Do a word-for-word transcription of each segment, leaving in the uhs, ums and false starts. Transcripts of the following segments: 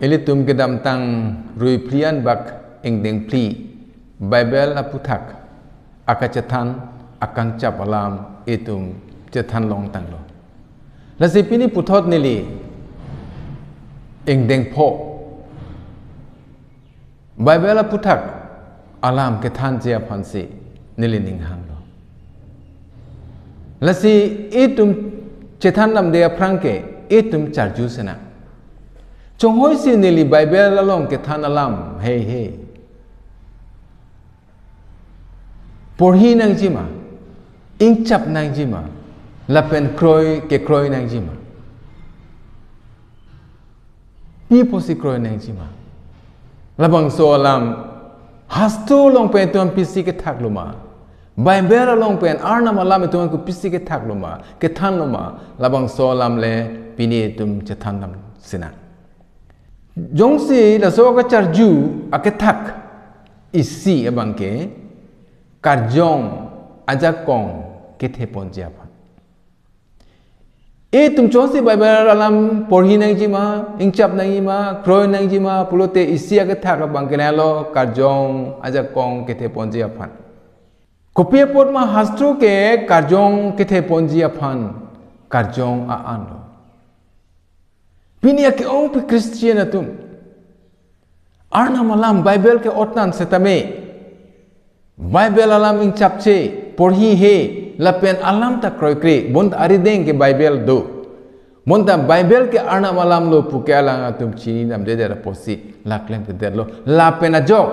Ilitum kedamtang rui phli anbak ingdeng phli Bible aputhak akachethan akangchap alam itum chethan longtanglo. Lasi pini puthot neli ingdeng pho Bible aputhak alam kethanji aphansi neli ning hanglo. Lasi itum chethan damde aphrang ke itum charju sena. Chonghoi si neli Bible along kethan alam heihei porhi nangjima, ingchap nangjima, lapen kroi kekroi nangjima. Pi apotsi kroi nangjima? Labangso alam hastro along pen itum pisi kethaklo ma? Bible along pen Arnam alam itum kopisi kethaklo ma, kethanlo ma? Labangso alam le pini itum chethan dam sena. Jongsi laso kacharju akethak isi abangke karjong ajakong ketheponji aphan. Itum chonsi Bible alam porhi nangjima, ingchap nangjima, kroi nangjima pulote isi akethak abangke lahelo karjong ajakong ketheponji aphan. Kopi apot ma hastro ke karjong ketheponji aphan karjong a-anlo. Pini ake-ongpi Christian atum Arnam alam Bible ke-otnan setame Bible alam ingchapche, porhihe, lapen alam ta kroikre, bonta arideng ke Bible do, bonta Bible ke Arnam alamlo puke alang atum chini damdedet apotsi la klemkledetlo. Lapen ajok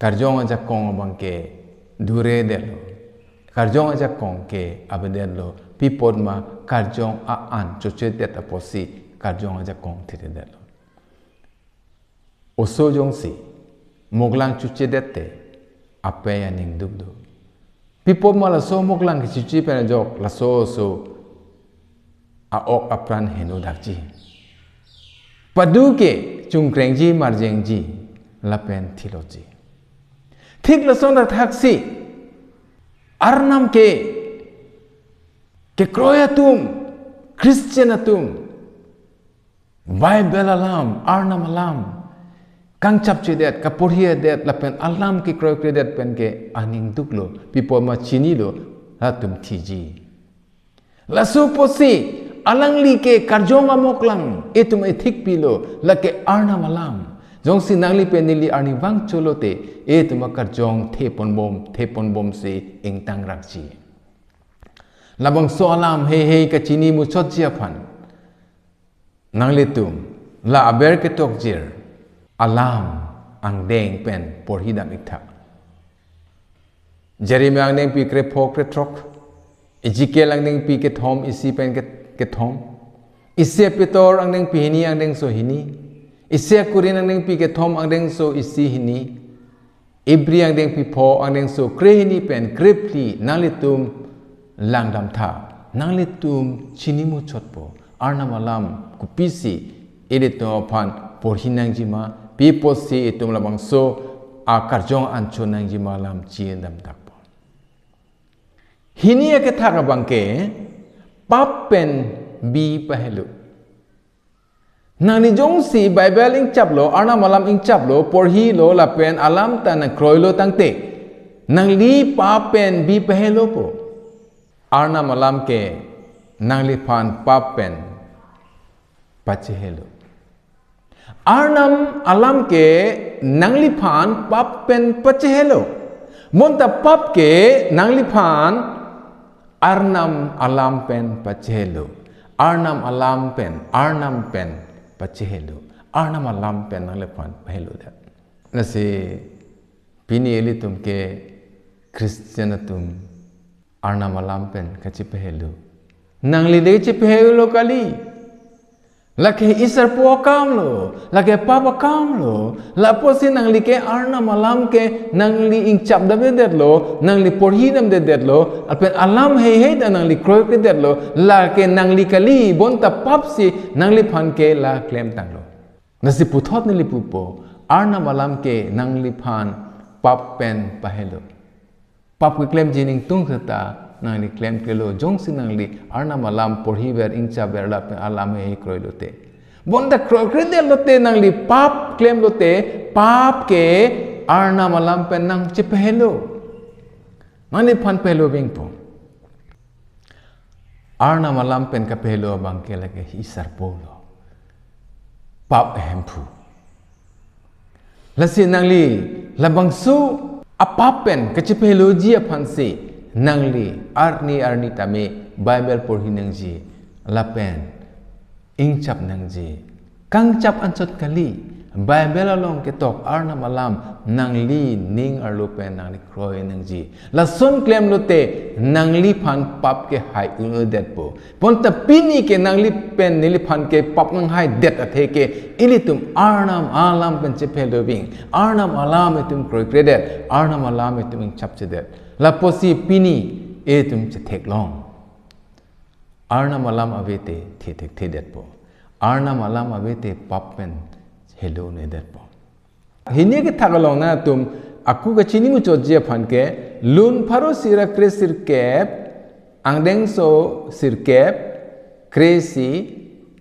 karjong ajakong abangke duredetlo. Karjong ajakong ke abedetlo. Pi apot ma karjong a-an chochedet apotsi karjong ajakong thiredetlo. Oso jongsi moklang chochedet te apei aning duk do. Pi apot ma laso moklang kechoche pen ajok laso oso a-ok apran heno dakji. Padu ke chungkrengji, marjengji, lapen thiloji. Thik lason athaksi Arnam ke kekroi atum, Christian atum Bible alam, Arnam alam kangchapchedet, kaporhidet, lapen alam kekroikredet pen ke aning duklo, pi apot ma chinilo, latum thiji. Laso apotsi alangli ke karjong amoklang itum ethikpilo, lake Arnam alam. Jongsi nangli pen neli arnivang cholo te, itum akarjong theponbom, theponbomsi ingtang rakji. Labangso alam heihei kachini muchotji aphan nanglitum la aber ketokjir alam angdeng pen porhi dam iktha. Jeremiah angdengpi krepho krethrok, Ezekiel angdengpi kethom isi pen ke-, kethom, Isaiah Pitor angdengpi hini angdengso hini, Isaiah Korinth angdengpi kethom angdengso isi hini, Ibri angdengpi pho angdengso krehini pen krephli nanglitum langdamtha, nanglitum chini muchotpo, Arnam alam kopisi ilitum aphan porhi nangjima, pi apotsi itum labangso akarjong anchot nangjima alam chini damdakpo. Hini akethak abangke pap pen bi pahelo. Nangli jongsi Bible ingchaplo, Arnam alam ingchaplo, porhilo lapen alam ta nangkroilo tangte, nangli pap pen bi pahelopo. Arnam alam ke nangliphan pap pen pachehelo. Arnam alam ke nangliphan pap pen pachehelo. Bonta pap ke nangliphan Arnam alam pen pachehelo. Arnam alam pen, Arnam pen pachehelo. Arnam alam pen nangliphan pahelodet. Lasi pini ilitum ke Christian atum Arnam alam pen kachipahelo. Nangli le chipahelo kali. Lake isarpo akamlo, lake pap akamlo, la apotsi nangli ke Arnam alam ke nangli ingchap damdedetlo, nangli porhi damdedetlo, lapen alam heihei ta nangli kroikredetlo, lake nangli kali, bonta papsi nangliphan ke la klemtanglo. Lasi puthot neli pupo, Arnam alam ke nangliphan pap pen pahelo. Pap keklemji ningtung seta nangli klemklelo, jongsi nangli Arnam alam porhiver, ingchapver lapen alam heihei kroilote. Bonta kroikredet lote nangli pap klemlote, pap ke Arnam alam pen nangchepahelo. Nangliphan pahelo vingpo. Arnam alam pen kapahelo abang ke lake isarpo lo. Pap ahemphu. Lasi nangli labangso apap pen kachepaheloji aphansi nangli arni arni tame Bible porhi nangji lapen ingchap nangji. Kangchap anchot kali, Bible along ketok Arnam alam nangli ning arlo pen nangli kroi nangji. Lason klemlote nangliphan pap ke hai un-edetpo. Bonta pini ke nangli pen neliphan ke pap nanghaidet athe ke ilitum Arnam alam pen chepahelo ving, Arnam alam itum kroikredet, Arnam alam itum ingchapchedet. Lapusi pini itum chetheklong. Arnam alam ave te thethekthe detpo. Arnam alam ave te pap pen helo un-edetpo. Hini kethak along nangtum ako kachini muchotji aphan ke, lun pharo isi ra kre sirkep, angdengso sirkep, kre isi,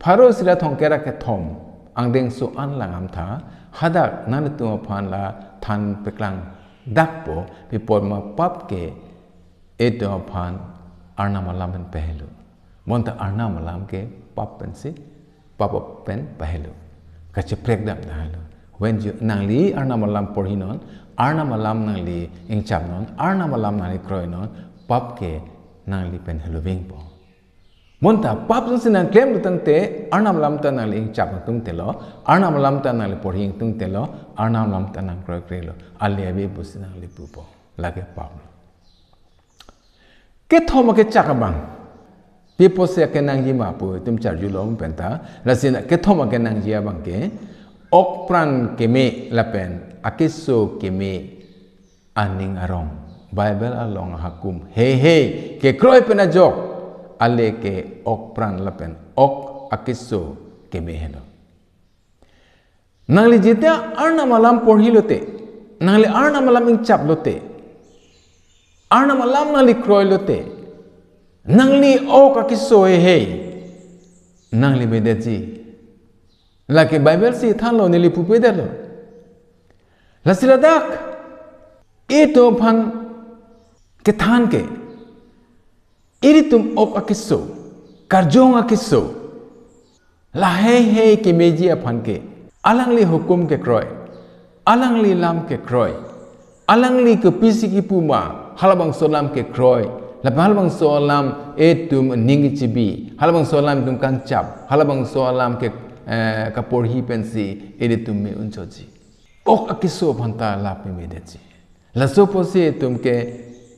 pharo isi ra thomkep ra kethom, angdengso an lang amtha, hadak nangtum aphan la than peklang dakpo, pi apot ma pap ke itum aphan Arnam alam pen pahelo. Bonta Arnam alam ke pap pensi, pap pen pahelo. Kacheprek dam dahelo. When you, nangli Arnam alam porhinon, Arnam alam nangli ingchapnon, Arnam alam nangli kroinon, pap ke nangli pen helo vingpo. Bonta pap si nangklemlo tangte, Arnam alam ta nangli ingchap tungtelo, Arnam alam ta nangli porhi tungtelo, Arnam alam ta nangkroikrelo. Ale ave pusi nangli pupo. Lake pap lo. Kethom akechak abang. Pi apotsi akenangji ma pu itum charjulo penta. Lasi na kethom akenangji abang ke, ok pran keme lapen akeso keme aning arong. Bible along ahakum heihei kekroi pen ajok, ale ke ok pran lapen ok akeso keme helo. Nangli jita Arnam alam porhilote, nangli Arnam alam ingchaplote, Arnam alam nangli kroilote, nangli ok akeso heihei nangli medetji. Lake Bible si thanlo, neli pupedetlo. Lasi ladak itum aphan kethan ke, ilitum ok akeso, karjong akeso, la heihei kemeji aphan ke, alangli hukum kekroi, alangli lam kekroi, alangli kepisi kipu ma, halabangso alam kekroi, lapen halabangso alam itum ning kechibi, halabangso alam itum kangchap, halabangso alam ke, eh, kaporhi pensi ilitum me unchotji. Ok akeso aphan ta la pemedetji. Laso apotsi itum ke,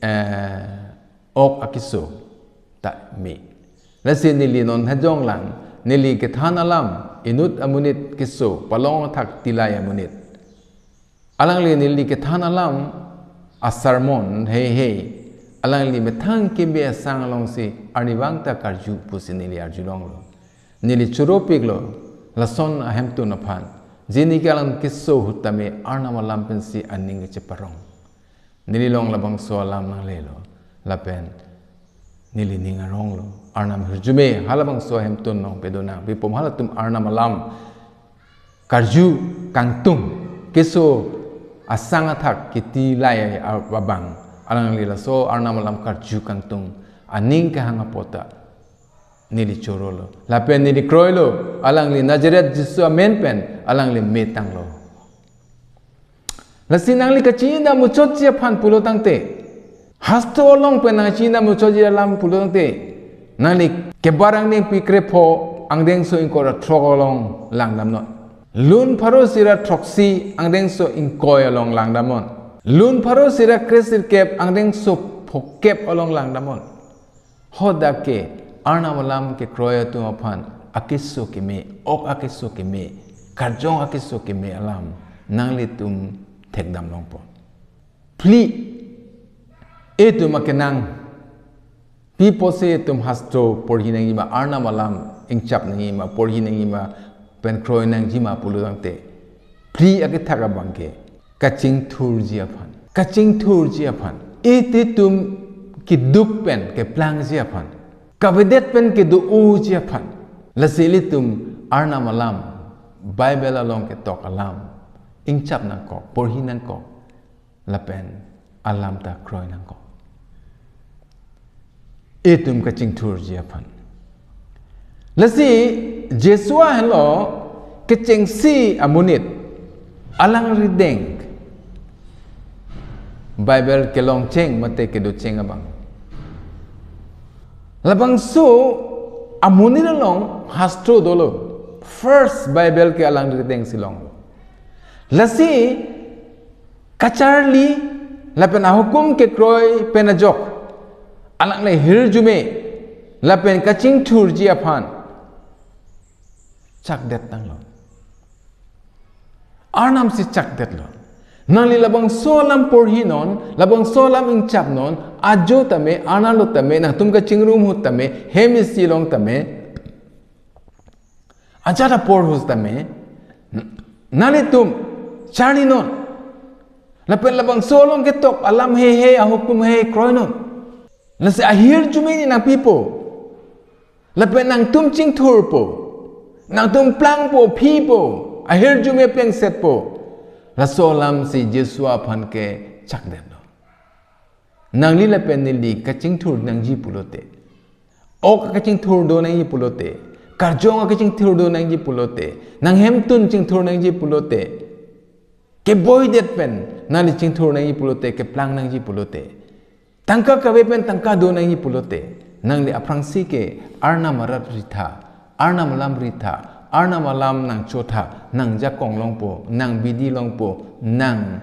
eh, ok akeso ta me. Lasi neli non hajong lang, neli kethan alam, inut amonit keso, palong athak tilai amonit. Alangli neli kethan alam, a-sermon heihei, alangli methang keme asang alongsi arnivang ta karju pusi neli arjulonglo. Neli choropiklo, lason ahemtun aphan. Jini ke alang keso ahut tame Arnam alam pensi aning cheparong. Neli along labangso alam nanglelo. Lapen neli ning aronglo. Arnam hirjume halabangso ahemtun along pedonang. Pi apot ma halatum Arnam alam karju kangtung. Keso asang athak kitilai abang, alangli laso Arnam alam karju kangtung aning kehang apot ta neli chorolo. Lapen neli kroilo, alangli Nazareth Jisu amen pen alangli me tanglo. Lasi nangli kachinidam muchotji aphan pulo tangte, hastro along pen nangchinidam muchotji alam pulo tangte, nangli Kebar angdengpi krepho angdengso ingkoi ra throk along langdamnon. Lun pharo isi ra throksi angdengso ingkoi along langdamnon. Lun pharo isi ra kre sirkep angdengso phokep along langdamnon. Hadak ke Arnam alam kekroi atum aphan akeso keme, ok akeso keme, karjong akeso keme alam nanglitum thekdam longpo. Phli, itum akenang, pi apotsi itum hastro porhi nangji ma, Arnam alam ingchap nangji ma, porhi nangji ma, pen kroi nangji ma pulo tangte, phli akethak abang ke kachingthurji aphan. Kachingthurji aphan. Ilitum keduk pen keplangji aphan. Kavedet pen kedo-oji aphan. Lasi ilitum Arnam alam, Bible along ketok alam ingchap nangkok, porhi nangkok, lapen alam ta kroi nangkok. Itum kachingthurji aphan. Lasi Joshua henlo kechengsi amonit, alangri deng. Bible kelongcheng mate kedocheng abang. Labangso amonit along hastro dolo. First Bible ke alangri dengsi longlo. Lasi kacharli lapen ahukum kekroi pen ajok alangli ahirjume lapen kachingthurji aphan chakdet tanglo. Arnam si chakdetlo. Nangli labangso alam porhinon, labangso alam ingchapnon, ajo tame, arnalo tame, nangtum kachingrum ahut tame, hem isi along tame, ajat apor ahut tame, nanglitum charlinon. Lapen labangso along ketok alam heihei, ahukum heihei kroinon. Lasi ahirjume ne nangpipo. Lapen nangtum chingthurpo. Nangtum plangpo, phipo. Ahirjume plengsetpo. Laso alam si Joshua aphan ke chakdetlo. Nangli lapen neli kachingthur nangji pulote, ok akachingthur do nangji pulote, karjong akachingthur do nangji pulote, nanghemtun chingthur nangji pulote, keboidet pen nangli chingthur nangji pulote, keplang nangji pulote, tangka kave pen tangka do nangji pulote, nangli aphrangsi ke Arnam arat ritha, Arnam alam ritha, Arnam alam nangchotha, nangjakong longpo, nangbidi longpo, nang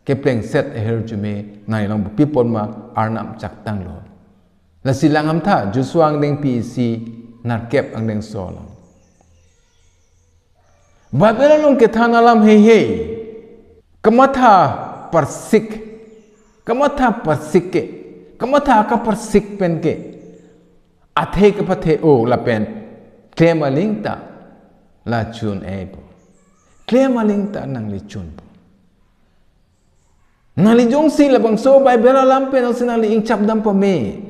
keplengset ahirjume nangli longpo. Pi apot ma Arnam chaktanglo. Lasi lang-amtha, Joshua angdengpi isi, nerkep angdengso along. Bible along kethan alam heihei, kamatha parsik, kamatha parsik ke, kamatha kaparsik pen ke, athe kapathe-o lapen klem aling ta la chun-eipo. Klem aling ta nangli chunpo. Nangli jongsi labangso Bible alam pen si nangli ingchap dam pame,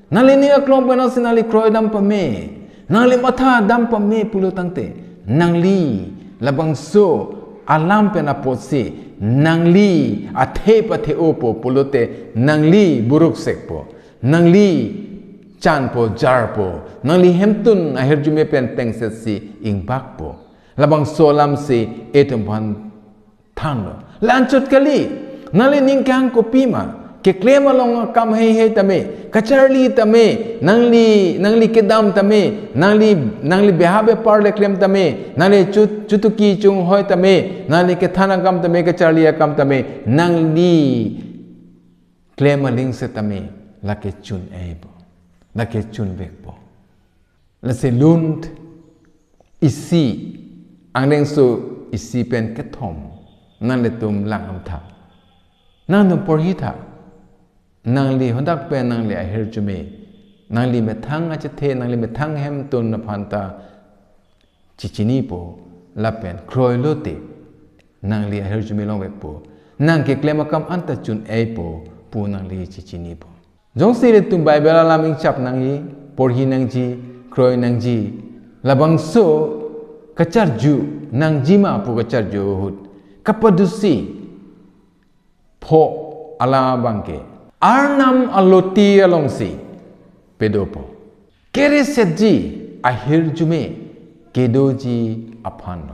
nangli ning aklong pen si nangli kroi dam pame, nangli matha dam pame pulo tangte, nangli labangso alam pen apotsi nangli athe pathe-opo pulote, nangli buruk sekpo, nangli chanpo jarpo, nangli hemtun ahirjume pen plengsetsi ingbakpo. Labangso alam si itum aphan thanlo. La-anchot kali, nangli ning kehang kopima, keklem along akam heihei tame, kacharli tame, nangli, nangli kedam tame, nangli, nangli beha bepar le klem tame, nangli chu-, chutuki chunghoi tame, nangli kethan akam tame, kacharli akam tame, nangli klem aling setame, lake chun-eipo, lake chunvekpo. Lasi Lun isi, angdengso isi pen kethom, nanglitum lang-amtha. Nangtum porhitha. Nangli hadak pen nangli ahirjume, nangli methang achethe, nangli methang hemtun aphan ta chichinipo, lapen kroilote nangli ahirjume longvekpo, nang keklem akam anta chun-eipo pu nangli chichinipo. Jongsi ilitum Bible alam ingchap nangji, porhi nangji, kroi nangji, labangso kacharju nangjima pu kacharju ahut, kapadusi pho alam abangke Arnam aloti alongsi pedopo. Keresetji ahirjume kedoji aphanlo.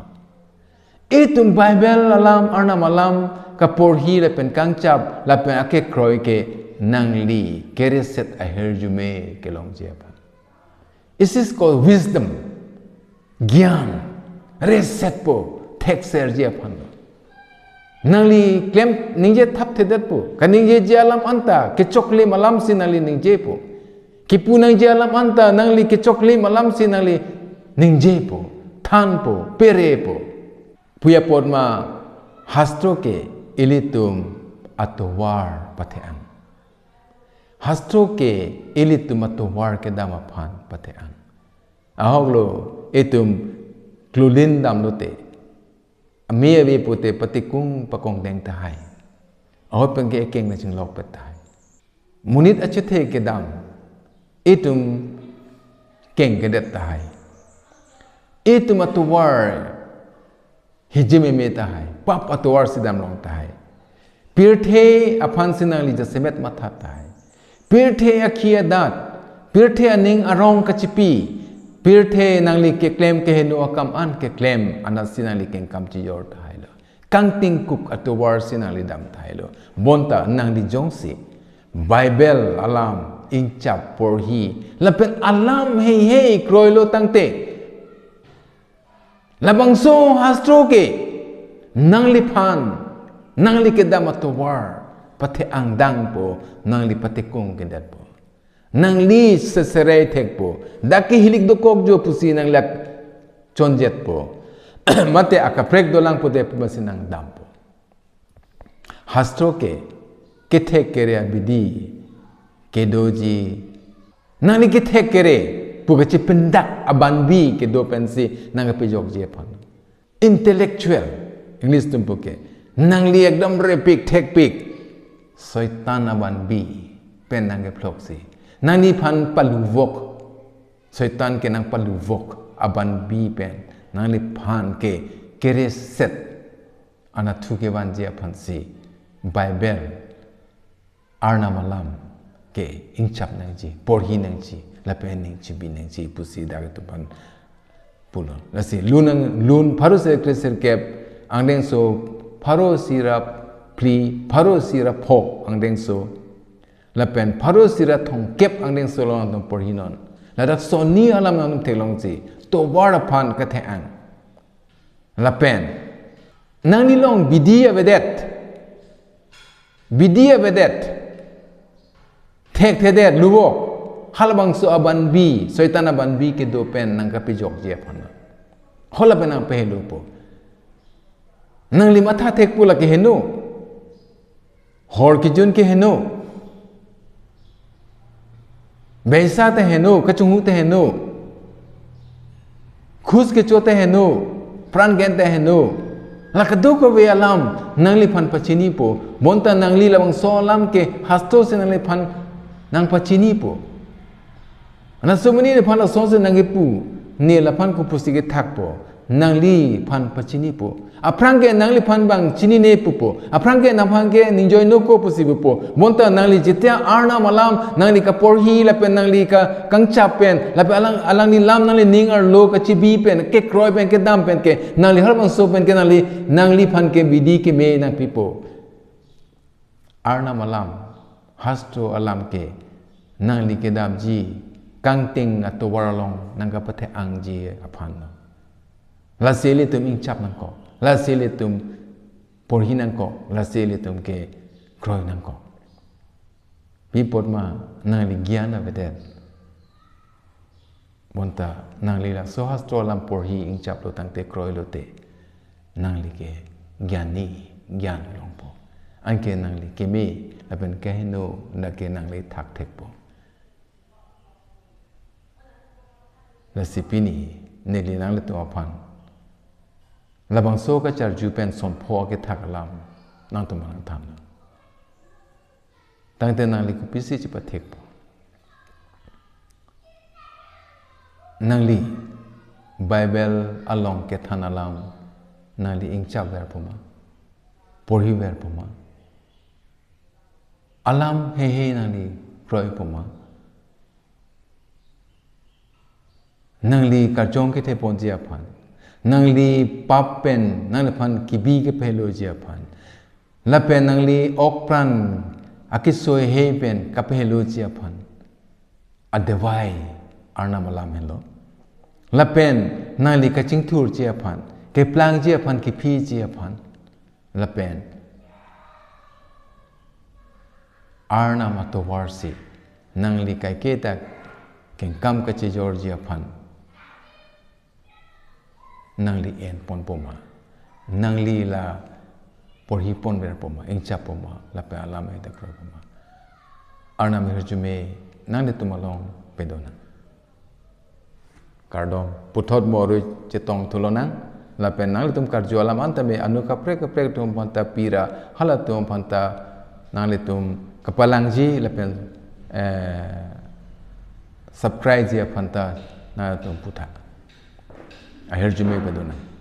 Itum Bible alam, Arnam alam kaporhi lapen kangchap lapen akekroi ke nangli kereset ahirjume kelongji aphan. This is called wisdom. Gyan. Resetpo. Thekserji aphanlo. Nangli klem ningje thapthedetpo. Kaningjeji alam anta kechoklim alamsi nangli ningjepo. Kipu nangji alam anta nangli kechoklim alamsi nangli ningjepo. Thanpo. Perepo. Pi apot ma hastro ke ilitum atovar pathe-an. Hastro ke ilitum atovar kedam aphan pathe-an. Ahoklo itum klulin damlote, ame ave pute patikung pakongdeng tahai. Ahut pen ke ekeng nangchinglokpet tahai. Monit achethe kedam itum kengkedet tahai. Itum atovar hijimeme tahai, pap atovar si damlong tahai. Pirthe aphan si nangli jasemet matha tahai. Pirthe akhi adat, pirthe aning arong kachipi, pirthe nangli keklem keheno akam an keklem, anat si nangli kengkam chijor tahailo. Kangtingkuk atovar si nangli dam tahailo. Bonta nangli jongsi Bible alam ingchap porhi, lapen alam heihei kroilo tangte, labangso hastro ke nangliphan, nangli kedam atovar pathe-ang dangpo, nangli pathekung kedetpo. Nangli seserai thekpo. Dak ke hilik dokok jo pusi nanglak chonjetpo. Mate akaprek dolang pude pu masi nangdampo. Hastro ke kethek kere abidi kedoji. Nangli kethek kere pu kachipindak abanbi kedo pensi nangkapejokji aphan. Intellectual, English atum puke. Nangli ekdom repik thekpik. Soitan abanbi pen nangkeploksi. Nangliphan paluvok. Soitan ke nangpaluvok abanbi pen nangliphan ke kereset anatthu kevanji aphansi Bible Arnam alam ke ingchap nangji, porhi nangji, lapen ning chibi nangji pusi dak itum aphan pulo. Lasi lun ang-, lun pharo isi kre sirkep angdengso, pharo isi ra phli, pharo isi ra pho angdengso, lapen pharo isi ra thomkep angdengso along nangtum porhinon. Ladak sonni alam nangtum theklongji, tovar aphan kethe-ang. Lapen nanglilong bidi avedet, bidi avedet, thekthedet, luvok, halabangso abanbi, soitan abanbi kedo pen nangkapejokji aphan. Hala pen nangpehelopo. Nangli matha thekpo lake heno. Hor kejun ke heno. Beisa te heno, kachinghu te heno. Khus kecho te heno, pran gen te heno. La kadokave alam nangliphan pachinipo. Bonta nangli labangso alam ke hastro si nangliphan nangpachinipo. Anat so mani nephan lason si nangkepu, ne laphan kopusi kethakpo, nangliphan pachinipo. Aphrang ke nangliphan bang chinine pupo. Aphrang ke nangphan ke ningjoi noko pusi pupo. Bonta nangli jetia Arnam alam nangli kaporhi lapen nangli ka kangchap pen, lapen alang, alangli lam nangli ning arlo kachibi pen, kekroi pen, kedam pen ke, nangli halabangso pen ke nangli, nangliphan ke bidi keme nangpipo. Arnam alam, hastro alam ke nangli kedamji, kangting atovar along nangkapathe-angji aphan. Lasi ilitum ingchap nangkok, lasi ilitum porhi nangkok, lasi ilitum kekroi nangkok. Pi apot ma nangli gyan avedet. Bonta nangli laso hastro alam porhi ingchaplo tangte kroilote, nangli ke gyani, gyan longpo. Anke nangli keme lapen keheno dak ke nangli thakthekpo. Lasi pini neli nanglitum aphan labangso kacharju pen son pho kethak alam nangtum aphan nangthan. Tangte nangli kopisi chipathekpo? Nangli Bible along kethan alam nangli ingchapverpo ma, porhiverpo ma? Alam heihei nangli kroipo ma? Nangli karjong ketheponji aphan, nangli pap pen nangliphan kebi kepeheloji aphan, lapen nangli ok pran akeso heihei pen kapeheloji aphan adevai Arnam alam helo. Lapen nangli kachingthurji aphan, keplangji aphan, kephiji aphan, lapen Arnam atovar si nangli kaiketa kengkam kachijorji aphan nangli enponpo ma, nangli la porhiponverpo ma, ingchappo ma, lapen alam ete kroipo ma? Arnam ahirjume nanglitum along pedonang. Kardom, puthot mo arui chetongthu lonang, lapen nanglitum karju alam anta me anu kaprek kaprek atum aphanta pira, halatum aphanta nanglitum kapalangji lapen, eh, subscribe ji aphanta nanglitum putha. ahirjume pado nang.